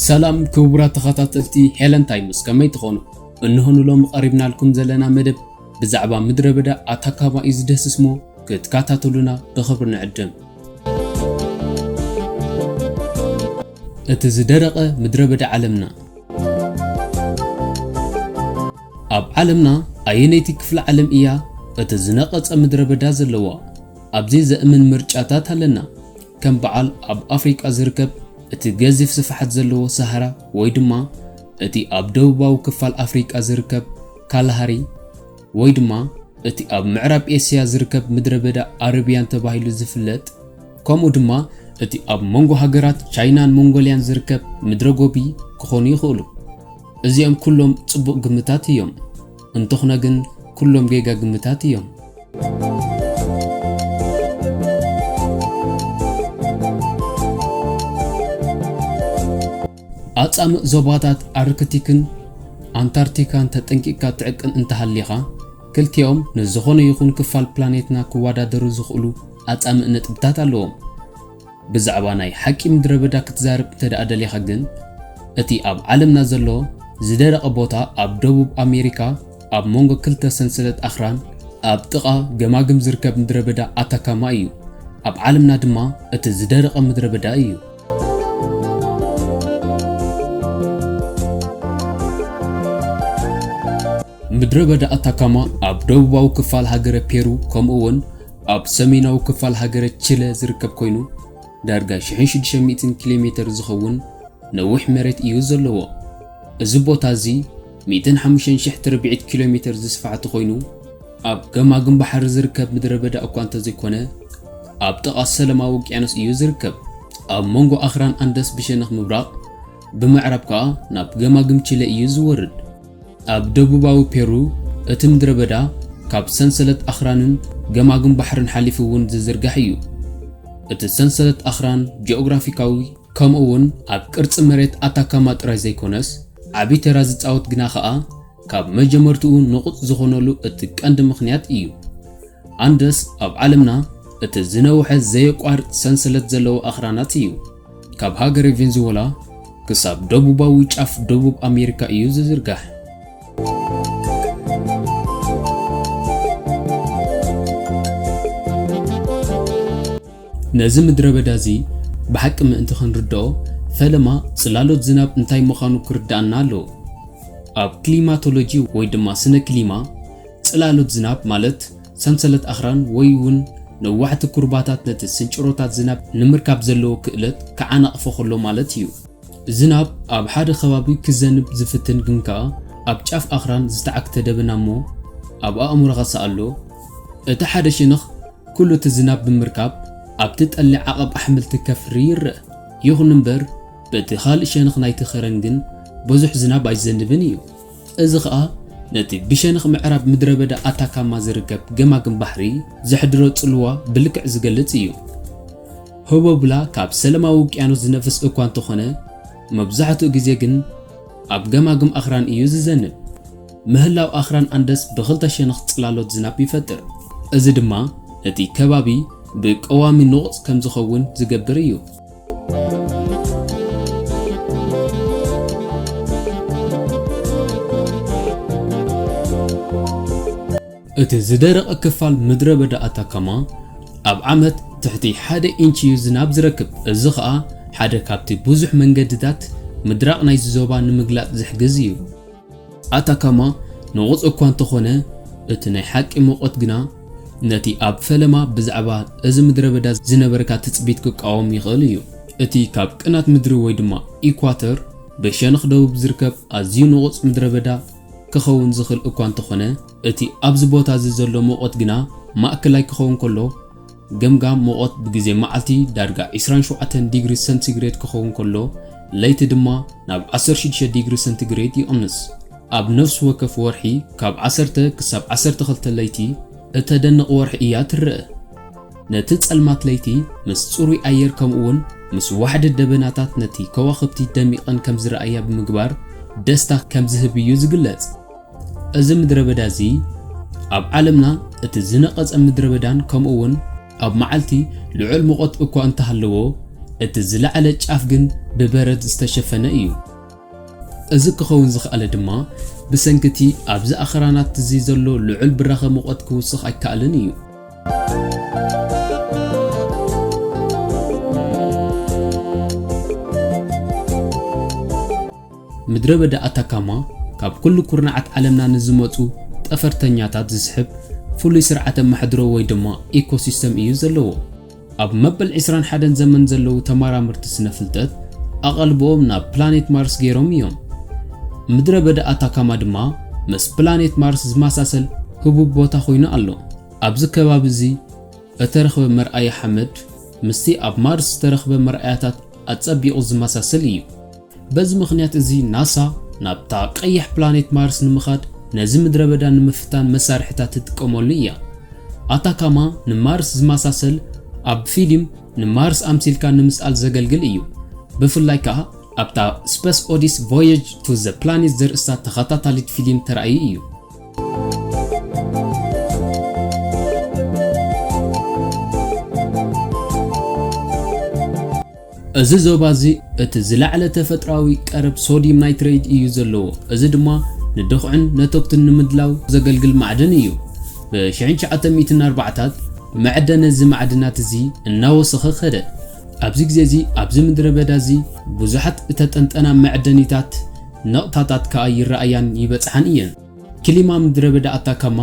ሰላም ክቡራት ተኸታተልቲ ሄለን ታይምስ፣ ከመይ ትኾኑ? እንሆ ንሎሚ ቀሪብናልኩም ዘለና መደብ ብዛዕባ ምድረ በዳ ኣታካማ እዩ ዝደስስ እሞ ክትከታተሉና ብኽብሪ ንዕድም። እቲ ዝደረቐ ምድረ በዳ ዓለምና። ኣብ ዓለምና ኣየነይቲ ክፍለ ዓለም እያ እቲ ዝነቐጸ ምድረ በዳ ዘለዋ? ኣብዚ ዘእምን ምርጫታት ኣለና። ከም በዓል ኣብ ኣፍሪቃ ዝርከብ እቲ ገዚፍ ስፍሓት ዘለዎ ሳሃራ፣ ወይ ድማ እቲ ኣብ ደቡባዊ ክፋል ኣፍሪቃ ዝርከብ ካላሃሪ፣ ወይ ድማ እቲ ኣብ ምዕራብ ኤስያ ዝርከብ ምድረ በዳ ኣረብያን ተባሂሉ ዝፍለጥ፣ ከምኡ ድማ እቲ ኣብ መንጎ ሃገራት ቻይናን ሞንጎልያን ዝርከብ ምድረ ጎቢ ክኾኑ ይኽእሉ። እዚኦም ኩሎም ጽቡቕ ግምታት እዮም። እንተኾነ ግን ኩሎም ጌጋ ግምታት እዮም። ኣጻምእ ዞባታት ኣርክቲክን ኣንታርክቲካን ተጠንቂቕካ ትዕቅን እንተሃሊኻ፣ ክልቲኦም ንዝኾነ ይኹን ክፋል ፕላኔትና ክወዳደሩ ዝኽእሉ ኣጻምእ ነጥብታት ኣለዎም። ብዛዕባ ናይ ሓቂ ምድረ በዳ ክትዛረብ እንተ ደኣ ደሊኻ ግን፣ እቲ ኣብ ዓለምና ዘሎ ዝደረቐ ቦታ ኣብ ደቡብ ኣሜሪካ፣ ኣብ መንጎ ክልተ ሰንሰለት ኣኽራን፣ ኣብ ጥቓ ገማግም ዝርከብ ምድረ በዳ ኣታካማ እዩ። ኣብ ዓለምና ድማ እቲ ዝደረቐ ምድረ በዳ እዩ። ምድረ በዳ ኣታካማ ኣብ ደቡባዊ ክፋል ሃገረ ፔሩ፣ ከምኡ እውን ኣብ ሰሜናዊ ክፋል ሃገረ ቺለ ዝርከብ ኮይኑ፣ ዳርጋ ሽሕን ሽዱሽተ ሚእትን ኪሎ ሜተር ዝኸውን ነዊሕ መሬት እዩ ዘለዎ። እዚ ቦታ እዚ ሚእትን ሓሙሽተን ሽሕ ትርብዒት ኪሎ ሜተር ዝስፋሕቲ ኮይኑ፣ ኣብ ገማግም ባሕሪ ዝርከብ ምድረ በዳ እኳ እንተዘይኮነ፣ ኣብ ጥቓ ሰላማዊ ውቅያኖስ እዩ ዝርከብ። ኣብ መንጎ ኣኽራን ኣንደስ ብሸነኽ ምብራቕ፣ ብምዕራብ ከኣ ናብ ገማግም ቺለ እዩ ዝወርድ። ኣብ ደቡባዊ ፔሩ፣ እቲ ምድረ በዳ ካብ ሰንሰለት ኣኽራንን ገማግም ባሕርን ሓሊፉ እውን ዝዝርጋሕ እዩ። እቲ ሰንሰለት ኣኽራን ጂኦግራፊካዊ፣ ከምኡ እውን ኣብ ቅርጺ መሬት ኣታካማ ጥራይ ዘይኮነስ፣ ዓቢ ተራ ዝጻወት ግና ኸኣ ካብ መጀመርትኡ ንቑጽ ዝኾነሉ እቲ ቀንዲ ምኽንያት እዩ። ኣንደስ ኣብ ዓለምና እቲ ዝነውሐ ዘየቋርጽ ሰንሰለት ዘለዎ ኣኽራናት እዩ። ካብ ሃገረ ቬንዙዌላ ክሳብ ደቡባዊ ጫፍ ደቡብ ኣሜሪካ እዩ ዝዝርጋሕ። ነዚ ምድረ በዳ እዚ ብሓቂ ምእንቲ ክንርድኦ፣ ፈለማ ጽላሎት ዝናብ እንታይ ምዃኑ ክርድኣና ኣለዎ። ኣብ ክሊማቶሎጂ ወይ ድማ ስነ ክሊማ፣ ጽላሎት ዝናብ ማለት ሰንሰለት ኣኽራን ወይ እውን ነዋሕቲ ኩርባታት ነቲ ስንጭሮታት ዝናብ ንምርካብ ዘለዎ ክእለት ክዓናቕፎ ከሎ ማለት እዩ። ዝናብ ኣብ ሓደ ከባቢ ክዘንብ ዝፍትን ግን ከኣ ኣብ ጫፍ ኣኽራን ዝተዓግተ ደበና እሞ ኣብ ኣእምሮኻ ሰኣሎ። እቲ ሓደ ሸነኽ ኩሉ እቲ ዝናብ ብምርካብ ኣብቲ ጠሊ ዓቐብ ኣሕምልቲ ከፍሪ ይረአ። ይኹን እምበር በቲ ካልእ ሸነኽ ናይቲ ከረን ግን ብዙሕ ዝናብ ኣይዘንብን እዩ። እዚ ኸኣ ነቲ ብሸነኽ ምዕራብ ምድረ በዳ ኣታካማ ዝርከብ ገማግም ባሕሪ ዘሕድሮ ጽልዋ ብልክዕ ዝገልጽ እዩ። ህቦብላ ካብ ሰላማዊ ውቅያኖስ ዝነፍስ እኳ እንተኾነ፣ መብዛሕትኡ ግዜ ግን ኣብ ገማግም ኣኽራን እዩ ዝዘንብ። ምህላው ኣኽራን ኣንደስ ብኽልተ ሸነኽ ጽላሎት ዝናብ ይፈጥር። እዚ ድማ ነቲ ከባቢ ብቀዋሚ ንቑጽ ከም ዝኸውን ዝገብር እዩ። እቲ ዝደረቐ ክፋል ምድረ በዳ ኣታካማ ኣብ ዓመት ትሕቲ ሓደ ኢንች እዩ ዝናብ ዝረክብ። እዚ ኸኣ ሓደ ካብቲ ብዙሕ መንገድታት ምድራቕ ናይዚ ዞባ ንምግላጽ ዝሕግዝ እዩ። ኣታካማ ንቑጽ እኳ እንተኾነ፣ እቲ ናይ ሓቂ ሙቐት ግና ነቲ ኣብ ፈለማ ብዛዕባ እዚ ምድረ በዳ ዝነበረካ ትጽቢት ክቃወም ይኽእል እዩ። እቲ ካብ ቅናት ምድሪ ወይ ድማ ኢኳተር ብሸነኽ ደቡብ ዝርከብ ኣዝዩ ንቑጽ ምድረ በዳ ክኸውን ዝኽእል እኳ እንተኾነ፣ እቲ ኣብዚ ቦታ እዚ ዘሎ ሙቐት ግና ማእከላይ ክኸውን ከሎ፣ ገምጋም ሙቐት ብግዜ መዓልቲ ዳርጋ ዕስራን ሸውዓተን ዲግሪ ሰንቲግሬድ ክኸውን ከሎ፣ ለይቲ ድማ ናብ ዓሰርተ ሽዱሽተ ዲግሪ ሰንቲግሬድ ይቕንስ። ኣብ ነፍሲ ወከፍ ወርሒ ካብ ዓሰርተ ክሳብ ዓሰርተ ክልተ ለይቲ እተደንቕ ወርሒ እያ ትረአ። ነቲ ጸልማት ለይቲ ምስ ጽሩይ ኣየር ከምኡውን ምስ ዋሕዲ ደበናታት ነቲ ከዋኽብቲ ደሚቐን ከም ዝረኣያ ብምግባር ደስታ ከም ዝህብ እዩ ዝግለጽ። እዚ ምድረ በዳ እዚ ኣብ ዓለምና እቲ ዝነቐጸ ምድረ በዳን ከምኡውን ኣብ መዓልቲ ልዑል ሙቐት እኳ እንተሃለዎ፣ እቲ ዝለዓለ ጫፍ ግን ብበረድ ዝተሸፈነ እዩ። እዚ ክኸውን ዝኸኣለ ድማ ብሰንኪ እቲ ኣብዚ ኣኽራናት እዚ ዘሎ ልዑል ብራኸ ሙቐት ክውስኽ ኣይከኣልን እዩ። ምድረ በዳ ኣታካማ ካብ ኩሉ ኩርናዓት ዓለምና ንዝመጹ ጠፈርተኛታት ዝስሕብ ፍሉይ ስርዓተ ማሕድሮ ወይ ድማ ኢኮሲስተም እዩ ዘለዎ። ኣብ መበል ዕስራን ሓደን ዘመን ዘለዉ ተመራመርቲ ስነ ፍልጠት ኣቐልብኦም ናብ ፕላኔት ማርስ ገይሮም እዮም። ምድረ በዳ ኣታካማ ድማ ምስ ፕላኔት ማርስ ዝመሳሰል ህቡብ ቦታ ኮይኑ ኣሎ። ኣብዚ ከባቢ እዚ እተረኽበ መርኣያ ሓመድ ምስቲ ኣብ ማርስ ዝተረኽበ መርኣያታት ኣጸቢቑ ዝመሳሰል እዩ። በዚ ምኽንያት እዚ ናሳ ናብታ ቀያሕ ፕላኔት ማርስ ንምኻድ ነዚ ምድረ በዳ ንምፍታን መሳርሕታት ትጥቀመሉ እያ። ኣታካማ ንማርስ ዝመሳሰል ኣብ ፊልም ንማርስ ኣምሲልካ ንምስኣል ዘገልግል እዩ። ብፍላይ ከኣ ኣብታ ስፐስ ኦዲስ ቮየጅ ቱ ዘ ፕላኔት ዘርእስታ ተኸታታሊት ፊልም ተራእዩ እዩ። እዚ ዞባ እዚ እቲ ዝለዓለ ተፈጥሮኣዊ ቀረብ ሶድየም ናይትሬት እዩ ዘለዎ። እዚ ድማ ንድኹዕን ነተጉትን ንምድላው ዘገልግል ማዕድን እዩ። ብ ትሽዓተ ሚእትን ኣርባዓታት መዐደኒ እዚ ማዕድናት እዚ እናወሰኸ ከደ። ኣብዚ ግዜ እዚ ኣብዚ ምድረ በዳ እዚ ብዙሓት እተጠንጠና መዐደኒታት ነቕታታት ከኣ ይረኣያን ይበጽሓን እየን። ክሊማ ምድረ በዳ ኣታካማ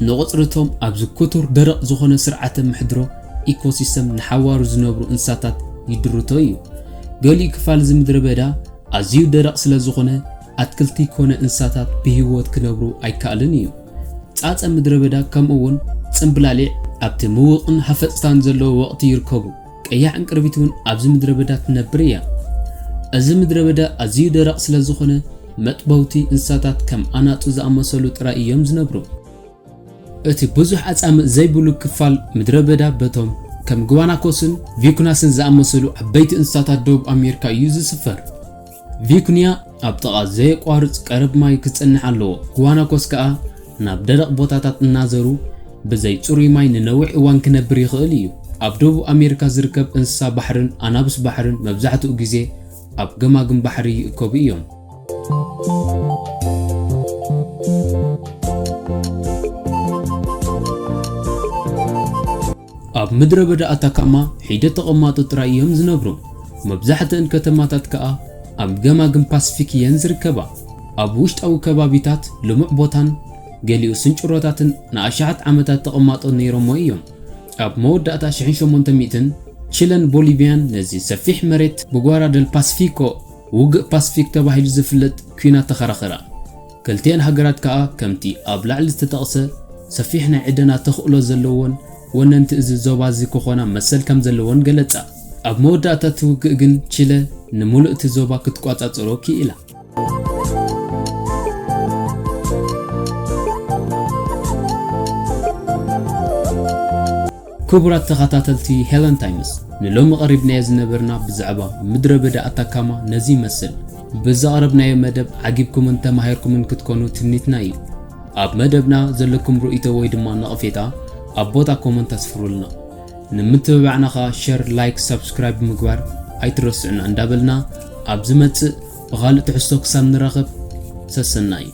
ንቑጽሪ እቶም ኣብዚ ክቱር ደረቕ ዝኾነ ስርዓተ ምሕድሮ ኢኮሲስተም ንሓዋሩ ዝነብሩ እንስሳታት ይድርቶ እዩ። ገሊኡ ክፋል እዚ ምድረ በዳ ኣዝዩ ደረቕ ስለ ዝኾነ ኣትክልቲ ኮነ እንስሳታት ብህይወት ክነብሩ ኣይከኣልን እዩ። ጻጸ ምድረ በዳ ከምኡ እውን ጽምብላሊዕ ኣብቲ ምውቕን ሃፈጽታን ዘለዎ ወቕቲ ይርከቡ። ቀያሕ ዕንቅርቢት እውን ኣብዚ ምድረ በዳ ትነብር እያ። እዚ ምድረ በዳ ኣዝዩ ደረቕ ስለ ዝኾነ መጥበውቲ እንስሳታት ከም ኣናጹ ዝኣመሰሉ ጥራይ እዮም ዝነብሩ። እቲ ብዙሕ ኣጻምእ ዘይብሉ ክፋል ምድረ በዳ በቶም ከም ግዋናኮስን ቪኩናስን ዝኣመሰሉ ዓበይቲ እንስሳታት ደቡብ ኣሜሪካ እዩ ዝስፈር። ቪኩንያ ኣብ ጥቓ ዘየቋርጽ ቀረብ ማይ ክጸንሕ ኣለዎ። ግዋናኮስ ከኣ ናብ ደረቕ ቦታታት እናዘሩ ብዘይ ጽሩይ ማይ ንነዊሕ እዋን ክነብር ይኽእል እዩ። ኣብ ደቡብ ኣሜሪካ ዝርከብ እንስሳ ባሕርን ኣናብስ ባሕርን መብዛሕትኡ ግዜ ኣብ ገማግም ባሕሪ ይእከቡ እዮም። ኣብ ምድረ በዳ ኣታካማ ሒደት ተቐማጦ ጥራይ እዮም ዝነብሩ። መብዛሕትአን ከተማታት ከኣ ኣብ ገማግም ፓሲፊክ እየን ዝርከባ። ኣብ ውሽጣዊ ከባቢታት ልሙዕ ቦታን ገሊኡ ስንጭሮታትን ንኣሽሓት ዓመታት ተቐማጦ ነይሮሞ እዮም። ኣብ መወዳእታ ሽሕን ሸሞንተ ሚእትን ቺለን ቦሊቪያን ነዚ ሰፊሕ መሬት ብጓራ ደል ፓሲፊኮ፣ ውግእ ፓሲፊክ ተባሂሉ ዝፍለጥ፣ ኲናት ተኸራኸራ። ክልቲአን ሃገራት ከኣ ከምቲ ኣብ ላዕሊ ዝተጠቕሰ ሰፊሕ ናይ ዕደና ተኽእሎ ዘለወን ወነንቲ እዚ ዞባ እዚ ክኾና መሰል ከም ዘለወን ገለጻ። ኣብ መወዳእታ እቲ ውግእ ግን ቺለ ንምሉእ እቲ ዞባ ክትቆጻጸሮ ክኢላ። ክቡራት ተኸታተልቲ ሄለን ታይምስ፣ ንሎሚ ቀሪብናዮ ዝነበርና ብዛዕባ ምድረ በዳ ኣታካማ ነዚ ይመስል። ብዘቕረብናዮ መደብ ዓጊብኩምን ተማሂርኩምን ክትኮኑ ትምኒትና እዩ። ኣብ መደብና ዘለኩም ርእይቶ ወይ ድማ ነቐፌታ ኣብ ቦታ ኮመንት ኣስፍሩልና። ንምትብባዕና ኸኣ ሸር፣ ላይክ፣ ሳብስክራይብ ምግባር ኣይትረስዑና እንዳበልና፣ ኣብ ዝመጽእ ብኻልእ ትሕዝቶ ክሳብ ንራኸብ ሰሰናዩ።